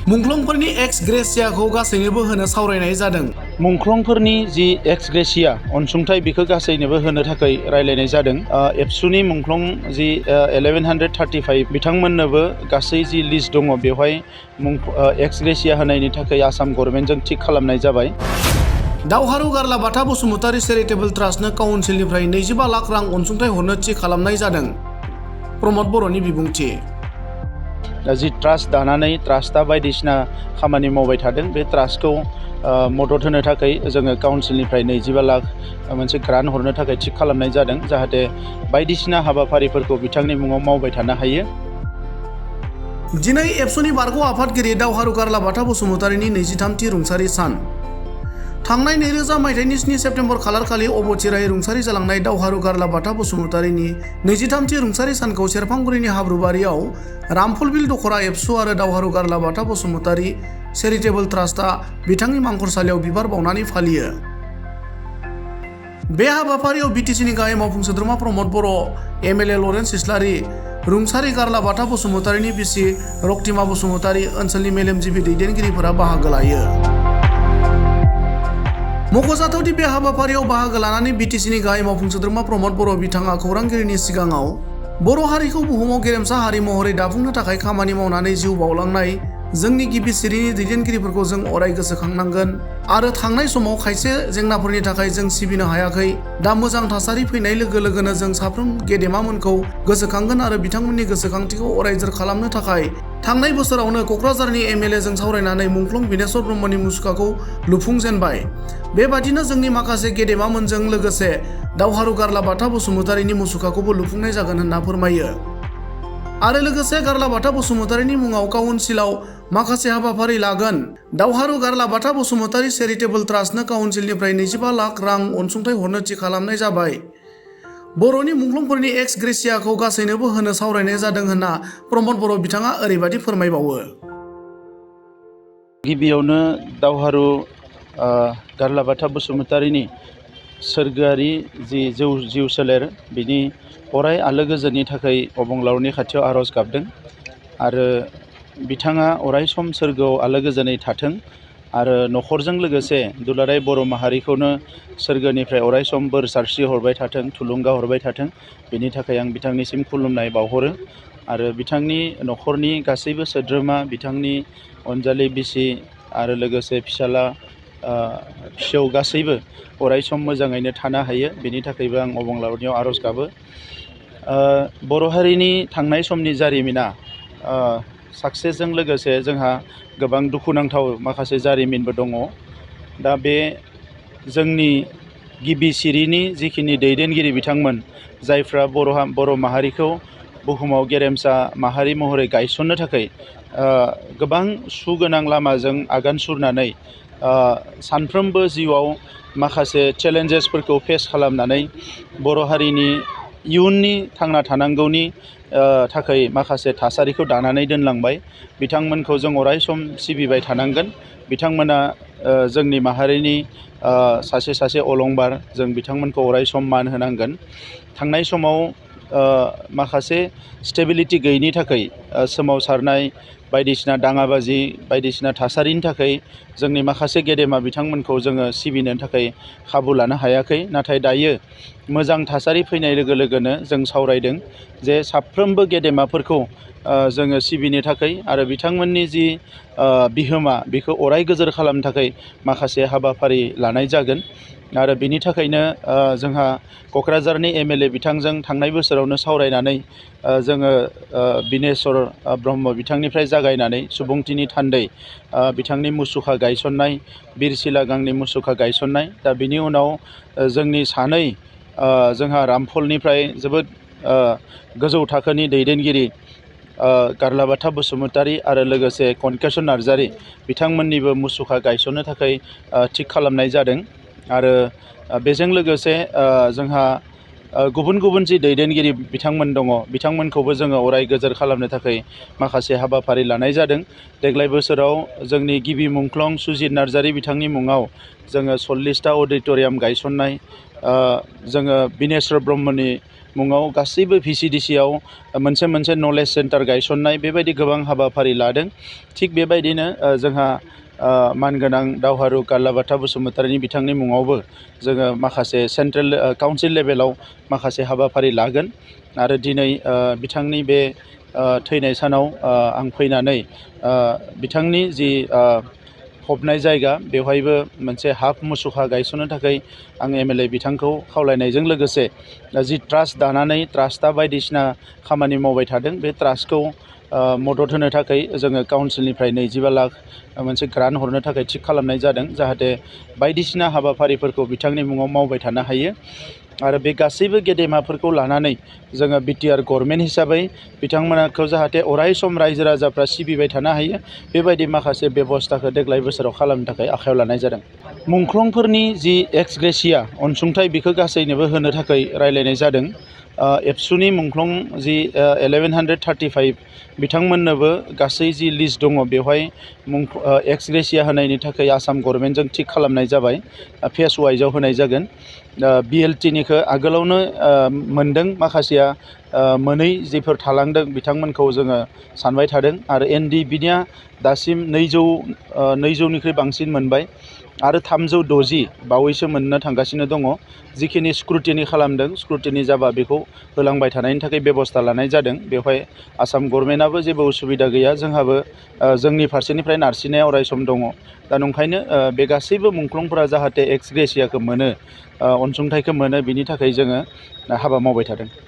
मुंख्लंफोरनि एक्स ग्रेसियाखौ गासैनोबो होनो सावरायनाय जादों। मुंख्लंफोरनि जि एक्स ग्रेसिया अनसुंथाइ बेखौ गासैनोबो होनो थाखाय रायलायनाय जादों। एबसुनि मुंख्लं जि 1135 बिथांमोननोबो गासै जि लिस्ट दङ बेवहाय एक्स ग्रेसिया होनायनि थाखाय आसाम गभर्नमेन्टजों थिग खालामनाय जाबाय। दावहारु गारलाबाथा बसुमतारी चेरिटेबल ट्रास्टनो काउन्सिलनिफ्राय 25 लाख रां अनसुंथाइ हरनो थि खालामनाय जादों। प्रमद बर'नि बिबुंथि। जि ट्रास्ट दानानै ट्रास्टआ बायदिसिना खामानि मावबाय थादों बे ट्रास्टखौ मदद होनो थाखाय जोङो काउन्सिलनिफ्राय 25 लाख मोनसे ग्रान्ट हरनो थाखाय थिग खालामनाय जादों जाहाथे बायदिसिना हाबाफारिफोरखौ बिथांनि मुङाव मावबाय थानो हायो। दिनै एबसुनि बारग' आफादगिरि दावहारु गारलाबाथा बसुमतारीनि 23थि रुंसारि सान। थांनाय 2000 मायथाइनि 7 सेप्तेम्बर खालारखालि अबथिरायै रुंसारि जालांनाय दावहारु गारलाबाथा बसुमतारीनि 23थि रुंसारि सानखौ सेरफांगुरिनि हाब्रुबारियाव रामफलबिल दखरा एबसु आरो दावहारु गारलाबाथा बसुमतारी चेरिटेबल ट्रास्टआ बिथांनि मांखरसालियाव बिबार बावनानै फालियो। बे हाबाफारियाव बिटिसिनि गाहाय मावफुं सोद्रोमा प्रमद बर', एमएलए लरेन्स इस्लारि, रुंसारि गारलाबाथा बसुमतारीनि बिसि रक्तिमा बसुमतारी, ओनसोलनि मेलेमजिबि दैदेनगिरिफोरा बाहागो लायो। मख'जाथावदि बे हाबाफारियाव बाहागो लानानै बिटिसिनि गाहाय मावफुं सोद्रोमा प्रमद बर' बिथाङा खौरांगिरिनि सिगाङाव बर' हारिखौ बुहुमाव गेरेमसा हारि महरै दाफुंनो थाखाय खामानि मावनानै जिउ बावलांनाय जोंनि गिबि सिरिनि दैदेनगिरिफोरखौ जों अराय गोसोखांनांगोन आरो थांनाय समाव खायसे जेंनाफोरनि थाखाय जों सिबिनो हायाखै। दा मोजां थासारि फैनाय लोगो लोगोनो जों साफ्रोम गेदेमामोनखौ गोसोखांगोन आरो बिथांमोननि गोसोखांथिखौ अरायजोर खालामनो थाखाय थांनाय बोसोरावनो क'क्राझारनि एमएलएजों सावरायनानै मुंख्लं बिनेश्वर ब्रह्मनि मुसुखाखौ लुफुंजेनबाय। बेबादिनो जोंनि माखासे गेदेमामोनजों लोगोसे दावहारु गारलाबाथा बसुमतारीनि मुसुखाखौबो लुफुंनाय जागोन होनना फोरमायो। आरो लोगोसे गारलाबाथा बसुमतारीनि मुङाव काउन्सिलाव माखासे हाबाफारि लागोन। दावहारु गारलाबाथा बसुमतारी चेरिटेबल ट्रास्टनो काउन्सिलनिफ्राय 25 लाख रां अनसुंथाइ हरनो थि खालामनाय जाबाय। बर'नि मुंख्लंफोरनि एक्स ग्रेसियाखौ गासैनोबो होनो सावरायनाय जादों होनना प्रमद बर' बिथाङा ओरैबायदि फोरमायबावो। गिबियावनो दावहारु गारलाबाथा बसुमतारीनि सोरगोआरि जि जिउ सोलेर बिनि अराय आलो गोजोननि थाखाय अबंलावरनि खाथियाव आर'ज गाबदों आरो बिथाङा अराय सम सोरगोआव आलो गोजोनै थाथों आरो न'खरजों लोगोसे दुलाराय बर' माहारिखौनो सोरगोनिफ्राय अराय सम बोर सारस्रि हरबाय थाथों, थुलुंगा हरबाय थाथों, बेनि थाखाय आं बिथांनिसिम खुलुमनाय बावहरो आरो बिथांनि न'खरनि गासैबो सोद्रोमा, बिथांनि अनजालि बिसि आरो लोगोसे फिसाला फिसौ गासैबो अराय सम मोजाङैनो थानो हायो बेनि थाखायबो आं अबंलावरनियाव आर'ज गाबो। बर' हारिनि थांनाय समनि जारिमिना साक्सेसजों लोगोसे जोंहा गोबां दुखुनांथाव माखासे जारिमिनबो दङ। दा बे जोंनि गिबि सिरिनि जिखिनि दैदेनगिरि बिथांमोन जायफ्रा बर' माहारिखौ बुहुमाव गेरेमसा माहारि महरै गायसननो थाखाय गोबां सुगोनां लामाजों आगान सुरनानै सानफ्रोमबो जिउआव माखासे चेलेन्जेसफोरखौ फेस खालामनानै बर' हारिनि इयुननि थांना थानांगौनि थाखाय माखासे थासारिखौ दानानै दोनलांबाय। बिथांमोनखौ जों अराय सम सिबिबाय थानांगोन। बिथांमोना जोंनि माहारिनि सासे अलंबार, जों बिथांमोनखौ अराय सम मान होनांगोन। थांनाय समाव माखासे स्टेबिलिटि गैयैनि थाखाय सोमावसारनाय बायदिसिना दाङाबाजि बायदिसिना थासारिनि थाखाय जोंनि माखासे गेदेमा बिथांमोनखौ जोङो सिबिनो थाखाय खाबु लानो हायाखै। नाथाय दायो मोजां थासारि फैनाय लोगो लोगोनो जों सावरायदों जे साफ्रोमबो गेदेमाफोरखौ जोङो सिबिनो थाखाय आरो बिथांमोननि जि बिहोमा बेखौ अराय गोजोर खालामनो थाखाय माखासे हाबाफारि लानाय जागोन। आरो बिनि थाखायनो जोंहा क'क्राझारनि एमएलए बिथांजों थांनाय बोसोरावनो सावरायनानै जोङो बिनेश्वर ब्रह्म बिथांनिफ्राय जागायनानै सुबुंथिनि थान्दै बिथांनि मुसुखा गायसननाय, बिरसिला गांनि मुसुखा गायसननाय, दा बिनि उनाव जोंनि सानै जोंहा रामफलनिफ्राय जोबोद गोजौ थाखोनि दैदेनगिरि गारलाबाथा बसुमतारी आरो लोगोसे कनकेसन नार्जारी बिथांमोननिबो मुसुखा गायसननो थाखाय थिग खालामनाय जादों। आरो बेजों लोगोसे जोंहा गुबुन गुबुन जि दैदेनगिरि बिथांमोन दङ बिथांमोनखौबो जोङो अराय गोजोर खालामनो थाखाय माखासे हाबाफारि लानाय जादों। देग्लाय बोसोराव जोंनि गिबि मुंख्लं सुजित नार्जारी बिथांनि मुङाव जोङो 40टा अडिट'रियाम गायसननाय, जोङो बिनेश्वर ब्रह्मनि मुङाव गासैबो VCDCआव मोनसे मोनसे नलेज सेन्टार गायसननाय बेबायदि गोबां हाबाफारि लादों। थिग बेबायदिनो जोंहा मानगोनां दावहारु गारलाबाथा बसुमतारिनि बिथांनि मुङावबो जोङो माखासे सेन्ट्रेल काउन्सिल लेभेलाव माखासे हाबाफारि लागोन आरो दिनै बिथांनि बे थैनाय सानाव आं फैनानै बिथांनि जि फबनाय जायगा बेवहायबो मोनसे हाफ मुसुखा गायसननो थाखाय आं MLA बिथांखौ खावलायनायजों लोगोसे जि ट्रास्ट दानानै ट्रास्टआ बायदिसिना खामानि मावबाय थादों बे ट्रास्टखौ मदद होनो थाखाय जोङो काउन्सिलनिफ्राय 25 लाख मोनसे ग्रान्ट हरनो थाखाय थिग खालामनाय जादों जाहाथे बायदिसिना हाबाफारिफोरखौ बिथांनि मुङाव मावबाय थानो हायो आरो बे गासैबो गेदेमाफोरखौ लानानै जोङो BTR गभर्नमेन्ट हिसाबै बिथांमोनखौ जाहाथे अराय सम रायजो राजाफ्रा सिबिबाय थानो हायो बेबायदि माखासे बेबस्थाखौ देग्लाय बोसोराव खालामनो थाखाय आखायाव लानाय जादों। मुंख्लंफोरनि जि एक्स ग्रेसिया अनसुंथाइ बेखौ गासैनोबो होनो थाखाय रायलायनाय जादों। एबसुनि मुंख्लं जि 1135 बिथांमोननोबो गासै जि लिस्ट दङ बेवहाय एक्स ग्रेसिया होनायनि थाखाय आसाम गभर्नमेन्टजों थिग खालामनाय जाबाय। फेस वाइजआव होनाय जागोन। BLTनिखौ आगोलावनो मोनदों माखासेया मोनै जिफोर थालांदों बिथांमोनखौ जोङो सानबाय थादों आरो NDBनिया दासिम 200निख्रुइ बांसिन मोनबाय आरो 360 बावैसो मोननो थांगासिनो दङ। जिखिनि स्क्रुटिनि खालामदों स्क्रुटिनि जाबा बेखौ होलांबाय थानायनि थाखाय बेबस्था लानाय जादों। बेवहाय आसाम गभर्नमेन्टआबो जेबो उसुबिदा गैया जोंहाबो जोंनि फारसेनिफ्राय नारसिननाया अराय सम दङ। दा नंखायनो बे गासैबो मुंख्लंफोरा जाहाथे एक्स ग्रेसियाखौ मोनो अनसुंथाइखौ मोनो बिनि थाखाय जोङो हाबा मावबाय थादों।